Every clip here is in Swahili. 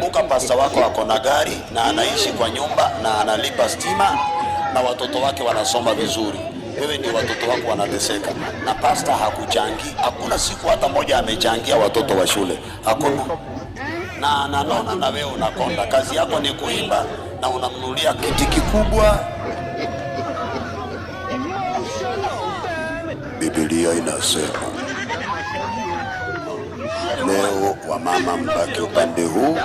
Kumbuka pasta wako ako na gari na anaishi kwa nyumba na analipa stima na watoto wake wanasoma vizuri. Wewe ni watoto wako wanateseka, na pasta hakuchangii. Hakuna siku hata moja amechangia watoto wa shule, hakuna. Na ananona na wewe unakonda. Kazi yako ni kuimba na unamnunulia kiti kikubwa. Biblia inasema leo wamama mbaki upande huu.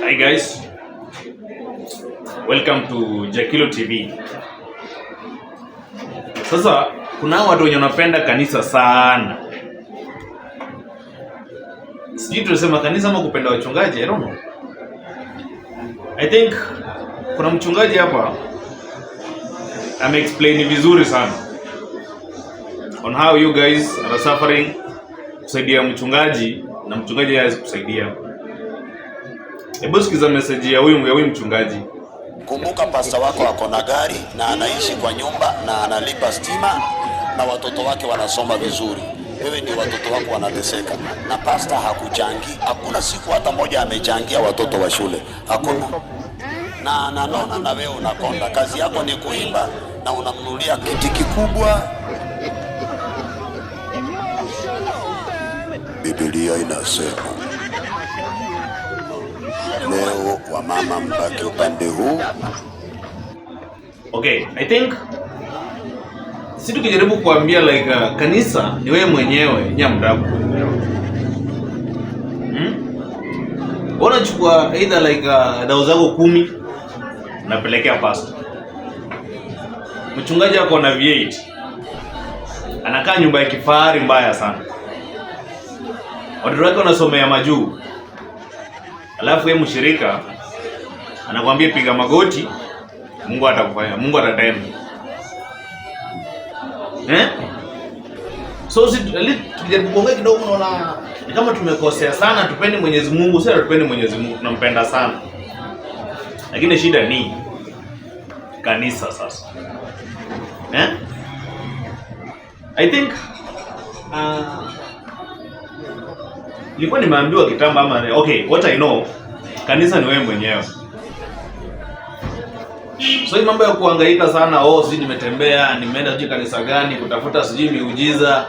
Hi guys, welcome to Jakilo TV. Sasa kuna watu wenye wanapenda kanisa sana, sijui tunasema kanisa ama kupenda wachungaji, I don't know. I think kuna mchungaji hapa ameexplain vizuri sana on how you guys are suffering kusaidia mchungaji na mchungaji hawezi kusaidia. Hebu sikiza message ya huyu mchungaji. Kumbuka pasta wako ako na gari na anaishi kwa nyumba na analipa stima na watoto wake wanasoma vizuri. Wewe ni watoto wako wanateseka, na pasta hakuchangii. Hakuna siku hata moja amechangia watoto wa shule, hakuna. Na ananona na wewe unakonda. Kazi yako ni kuimba na unamnunulia kiti kikubwa. Biblia inasema leo wamama mbaki upande huu. Okay, I think si tukijaribu kuambia like kanisa ni wewe mwenyewe nyamdaku kuelewa. Hmm? Unachukua either like dao zako 10 unapelekea pastor. Mchungaji ako na V8. Anakaa nyumba ya kifahari mbaya sana. Watoto wake wanasomea majuu. Alafu yeye mshirika anakuambia piga magoti, Mungu atakufanya, Mungu atatenda. Eh? So si tukijaribu kuongea kidogo unaona ni kama tumekosea sana, tupende Mwenyezi Mungu, sio tupende Mwenyezi Mungu, tunampenda sana. Lakini shida ni kanisa sasa. Eh? I think nilikuwa nimeambiwa kitambo ama okay, what I know, kanisa ni wewe mwenyewe. So hii mambo ya kuhangaika sana, oh sijui nimetembea, nimeenda sijui kanisa gani kutafuta sijui miujiza,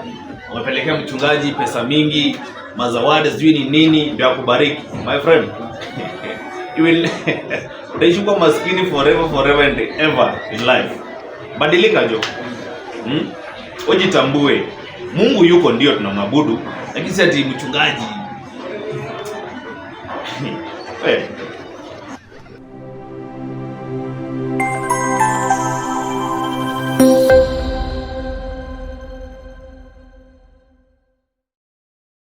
umepelekea mchungaji pesa mingi, mazawadi sijui ni nini ndio akubariki. My friend, you will utaishi kuwa maskini forever forever and ever in life. Badilika jo. Hmm? Ujitambue. Mungu yuko ndio tunamwabudu, lakini si ati mchungaji.